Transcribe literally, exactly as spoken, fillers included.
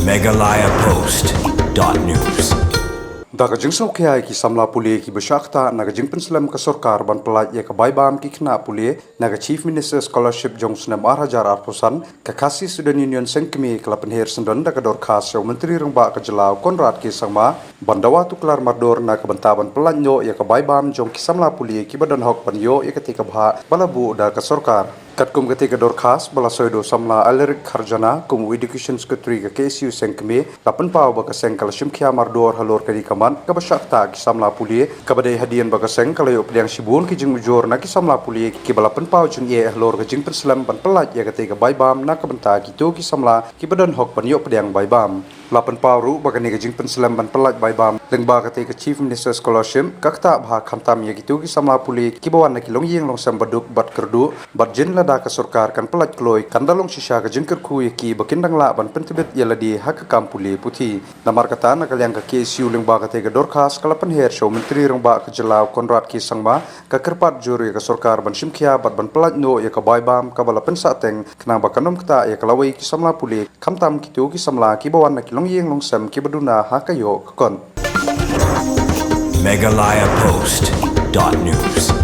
Meghalaya Post dot news. Da ka jingsngewkhia ïa ki samla pule kiba shah ktah na ka jingpynslem ka sorkar ban pyllait ïa ka bai bam ki khynnah pule, na ka Chief Minister Scholarship jong u snem ar hajar arphew san, ka Khasi Student Union Seng Kmie ka la pynher syndon da ka dorkhas sha u Myntri Rangbah ka jylla u Conrad K Sangma ban dawa tuklar mardor na ka bynta ban pyllait noh ïa ka bai bam jong ki samla pule kiba don hok ban ïoh ïa katei ka bhah ba la buh da ka sorkar. Katkum katei ka dorkhas ba la soi da u samla Alaric Kharjana kum u Education Secretary ka K S U Seng Kmie, la pynpaw ba ka seng ka la shimkhia mardor halor kane ka mat kaba shah ktah ki samla pule, kaba dei hadien ba ka seng ka la ïoh pdiang shibun ki jingujor na ki samla pule kiba la pynpaw jingeh halor ka jingpynslem ban pyllait ïa katei ka bai bam na ka bynta kito ki samla kiba don hok ban ïoh pdiang bai bam. La pynpaw ruh ba kane ka jingpynslem ban pyllait bai bam lyngba katei ka Chief Minister Scholarship ka ktah bha khamtam ïa kito ki samla pule kiba wan na ki longïing longsem baduk bad kyrduh, bad jin lada ka sorkar kan pyllait kloi, kan da long shisha ka jingkyrkhu ïa ki ba kin dang lah ban pyntbit ïa lade ha ka kam pule puthi. Namar kata, na ka liang ka K S U lyngba katei ka dorkhas ka la pynher sha u Myntri Rangbah ka jylla u Conrad K Sangma, ka kyrpad jur ïa ka sorkar ban shimkhia bad ban pyllait noh ïa ka bai bam kaba la pynsahteng, khnang ba kan ym ktah ïa ka lawei ki samla pule, khamtam kito ki samla kiba wan na ki longïing longsem kiba duna ha ka ïoh ka kot. Meghalaya Post dot news.